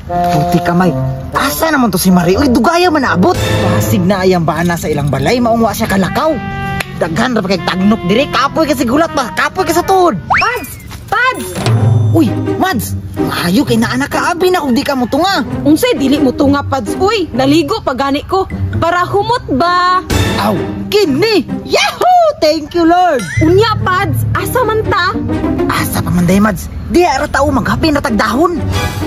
Puti kamay. Asa naman to si Marie? Uy, dugaya man naabot. Pasig na ayang bana sa ilang balay, maungwa siya kalakaw. Daghan ra pa kay tagnok dire, kapoy ka sa gulat ba? Kapoy ka sa tuhod. Pads! Pads! Uy, Mads, maayo kay naa na ka, abi na kung di ka mo tunga. Unsay dili mo tunga, Pads? Uy, naligo pa gani ko. Para humot ba? Aw, kini! Yahoo! Thank you, Lord! Unya, Pads, asa man ta? Asa pa man day, Mads? Di ara tao maghapin na tagdahon.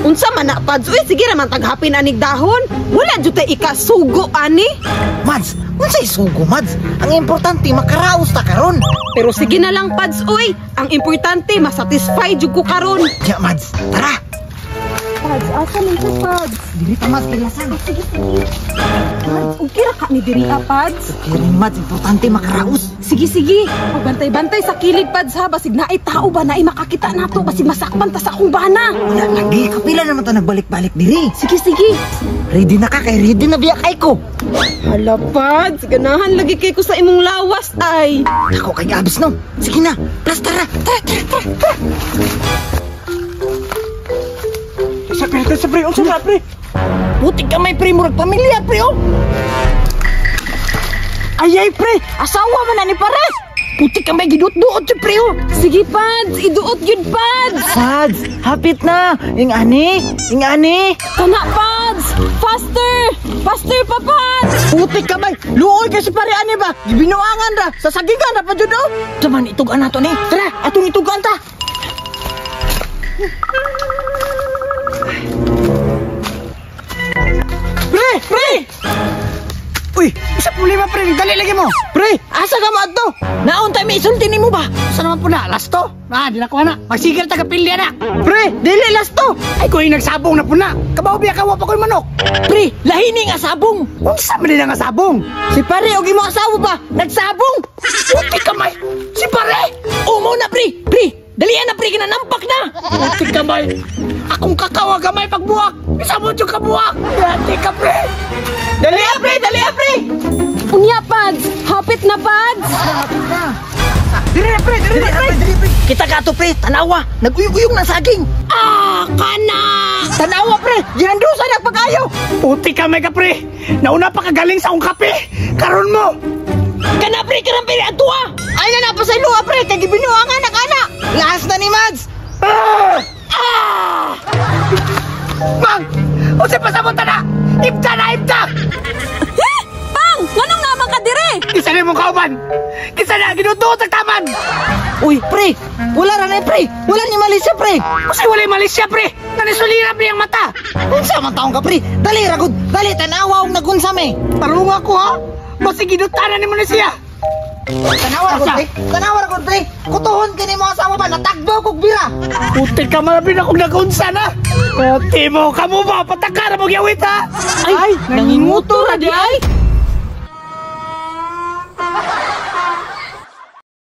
Unsa man na, Pads? Uy, sige ra man taghapin anig dahon. Wala jud tay ikasugo ani. Mads, unsay sugo, Mads? Ang importante makaraos ta karon. Pero sige na lang, Pads, uy. Ang importante masatisfy jud ko karon. Ya, Mads, tara. Pads, asa man ta, Pads? Diri ta, Mads, paglasan. Sige, sige. Pads, okay ra ka ni diri ah, Pads. Kiri, Mads, importante makaraos. Sige, sige. Pagbantay-bantay sa kilid, Pads, ha. Basig naay tao ba, naay makakita nato. Basig masakpan ta sa akong bana. Wala lagi, kapila naman ta nagbalik-balik diri. Sige, sige. Ready na ka kay ready na biya kay ko. Hala, Pads. Ganahan lagi kay ko sa imong lawas, ay. Ako kay abis no. Sige na, plus tara, tara, tara, tara, tara. Sa pre, sa pre, unsa na pre? Putik ka may pre, murag pamilya pre oh. Ay ay pre, asawa man na ni pare. Putik ka may gidut-duot si pre oh. Sige, Pads. Iduot yun, Pads. Pads, hapit na. Ing ani, ing ani. Kana, Pads. Faster. Faster pa, Pads. Putik ka may, luoy kay si pare ani ba? Gibinuangan ra, sa sagingan ra pa jud oh. Taman itugan nato ni. Tara, atong itugan ta. Pre, pre. Uy, sa problema pre, dali lagi mo. Pre, asa ka mo adto? Naon tay may isulti nimo ba? Sa naman po na, lasto. Ah, di na ko na. Magsigil ta kapilya na. Pre, dili lasto. Ay, kuy nagsabong na po na. Kabaw biya ka wa pa koy manok. Pre, lahi ni nga sabong. Unsa man nga sabong? Si pare og imo asawa ba? Nagsabong. Puti kamay. Si pare. Umo na pre. Pre, dalian na pre kinanampak na. Puti kamay. Akong kakawa gamay pagbuwak. Bisa mo jud kabuwak. Dati ka pre. Dali pre, dali pre. Unya, Pads. Hapit na, Pads. Dili na pre, dili na pre. Kita ka to pre, tanawa. Naguyog-uyog na saging. Ah, kana. Tanawa pre, gihandusa na pag-ayo. Puti kamay ka pre. Nauna pa kagaling sa akong kape. Karon mo. Kana pre, karon pre adtua. Ay na na pa sa iluha pre, kay gibinuangan na kana. Last na ni Mads. Ah! Ah! Mang! Unsay pasabot na? Ibta na, ibta! Pang! Nganong naman ka dire? Kisa na imong kauban! Kisa na, ginutuot ang taman! Uy, pre, wala ra na pre. Wala ni Malaysia pre. Unsay walay Malaysia, pre! Nanisulira, pre, ang mata! Unsa man taong ka pre? Dali ra gud. Dali tanawa og nagunsa me. Tarunga ko, ha? Basig ginutanan ni Malaysia! Tanawa ra gud pre. Tanawa ra gud pre. Kutuhon kini mo asawa ba natagbo kog bira. Puti ka, malabi na kung nagunsa na! Puti mo, kamo ba? Patakara mo gyawit, ha? Ay, nanginguto ra di ay.